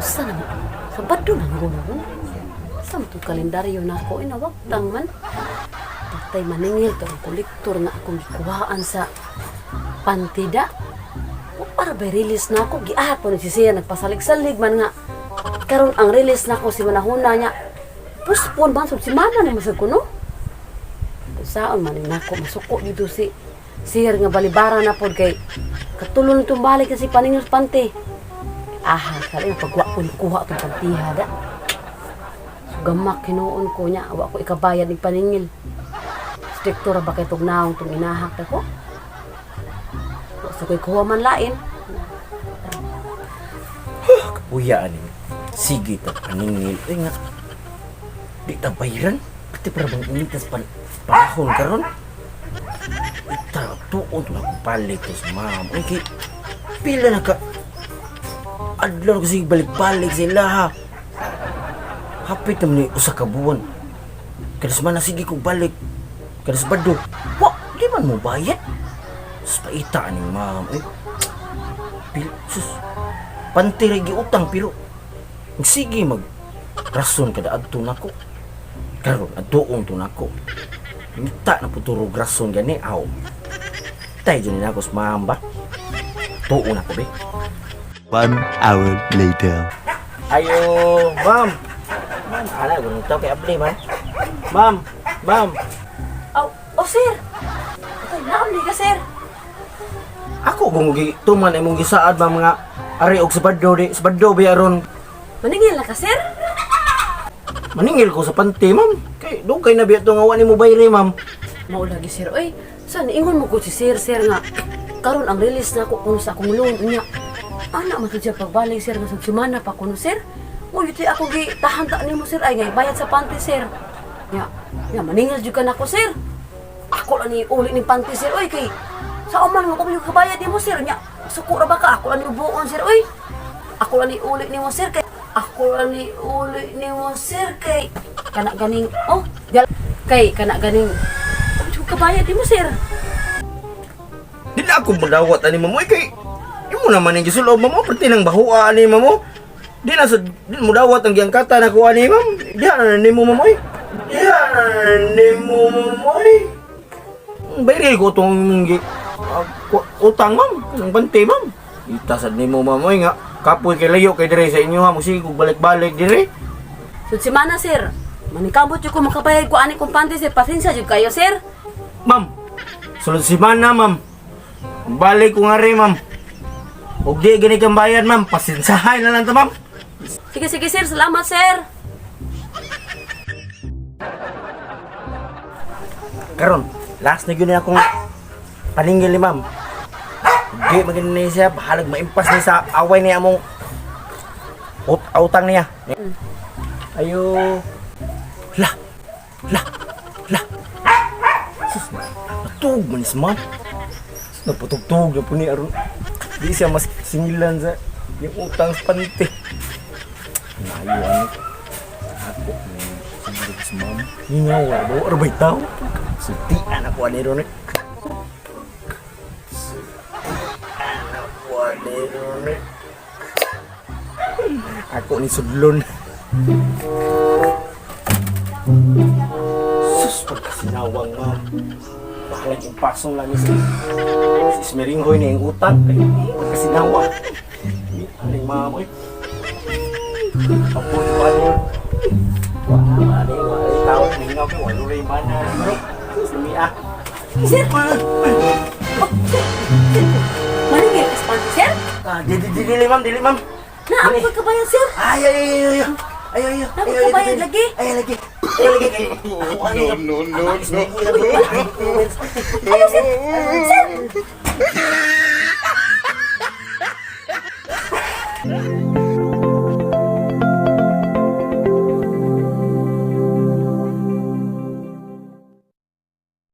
Unsa na? Sabado na guro. Sa mo kalendaryo na ako, inawagtang man. Patay maningil to ang kolektor nga akong gikuhaan sa pantida. O para ba release na ako? Giahapon si siya nagpasalig-salig man nga. Karon ang release na ako si manahuna niya. Postpone man sud si mana ni masag ko, no? Saon man ni nako masuko dito si sir nga balibara na pod kay katulon itong balik kasi paningil sa pante. Aha, kali pagwa ko ni kuha tong pantiha da. So, gamak hinuon ko niya, wa ko ikabayad ni paningil. Stricto ra ba kay tugnaong tong inahak ako? Wa sa ko'y kuha man lain. Kapuya ani. Sige ta paningil. Uy nga. Di ta bayran. Pati para bang initas pan panahon karon. Ita tuon to akong palit to sa ma'am. Uy kay pila na ka adlaw ko sige balik-balik sila ha. Hapit naman ni usa ka buwan. Kada semana sige ko balik. Kada Sabado. Wa, di man mo bayad. Sus, paita ni ma'am. Uy, pil, sus, panty ra giutang pero sige mag rason kada adto nako. Karon adtuon to nako. Ngita na puturo rason gani aw. Tay jud ni nako sa ma'am ba. Tuon ako be. 1 hour later. Ayo, ma'am. Ma'am, ala ganun to kay abli man. Ma'am, ma'am. Oh, oh sir. Atay naon ni ka, sir? Ako kung gi tuman imong gisaad ma'am nga ari og Sabado di Sabado ba aron Maningil na ka, sir? Maningil ko sa panty, ma'am. Kay dugay na biya to nga wa nimo bayre, ma'am. Mao lagi, sir. Oy, saan ingon mo ko si sir, sir nga karon ang release na ako kuno sa akong loan niya. Ana man siya pagbalik, sir, nga sa semana pa kuno, sir. Uy, iti ako gi tahanta nimo, sir, ay nga bayad sa panty, sir. Nya, nya maningil jud ka nako, sir. Ako lang ni uli ning panty, sir. Oy, kay sa man nga ko yung kabayad nimo, sir. Nya, suko ra ba ka? Ako lang ni buon, sir. Oy. Ako lang ni uli nimo, sir, kay ako lang ni uli nimo, sir, kay kana ganing oh, kay kana ganing oh, kabayad nimo, sir. Di na ako madawat ani ma'am. Uy, kay imo naman ang gisulob, ma'am. Oh, perti nang bahua ani ma'am. Oh. Di na sa di mo dawat ang giangkatan ako ani, ma'am. Di na nimo, ma'am, oy. Di na nimo, ma'am, oy. Bayri ko tong imong gi utang, ma'am. Kanang bante, ma'am. Itasad nimo, ma'am, oy, nga kapoy kay layo kay dire sa inyo ha. Musige kog balik-balik dire. So si mana, sir. Manikamot jud ko makabayad ko ani kong panty, sir. Pasensya jud kayo, sir. Ma'am, sulod si mana, ma'am. Balik ko nga rin, ma'am. Og di gani kang bayad, ma'am. Pasensahay na lang to, ma'am. Sige, sige, sir. Salamat, sir. Karon, last na yun na akong paningil ni ma'am. Di maganda na siya, bahalag maimpas niya sa away niya among utang niya. Ayo. La. La. La. Sus, natug man si ma'am. Sus, napatugtug na po ni aron. Di siya mas singilan sa yung utang sa pante. Maayo ano. Ako ni singil sa ma'am. Hingaw, wala ba? Arbay tao. Sultian ako ani ron eh. Sultian ako ani ron eh. Ako ni Sudlon. Sus, pagkasinawang, ma'am. Bahalag yung pasong lang si Ismeringhoy na yung utang. Kay pagkasinawang. Hindi, aling ma'am, oy. Apo, pa niyo. Wala, wala, wala. Tao, mingaw kayo. Wala rin mana. Sus, ah. Sir! Oh, sir! Sir! Maningil ka sa panty, sir? Ah, di, di, di, dili, ma'am, dili, ma'am. Na, ako kabayad, sir. Ay, ay, ay, ay, ay. Ay, ay, ay. Dapat Ay, ay, kabayad ay, lagi. Ay, lagi. Ay, lagi. Ako, ano, No, no, no, no. Ayaw, sir! Sir!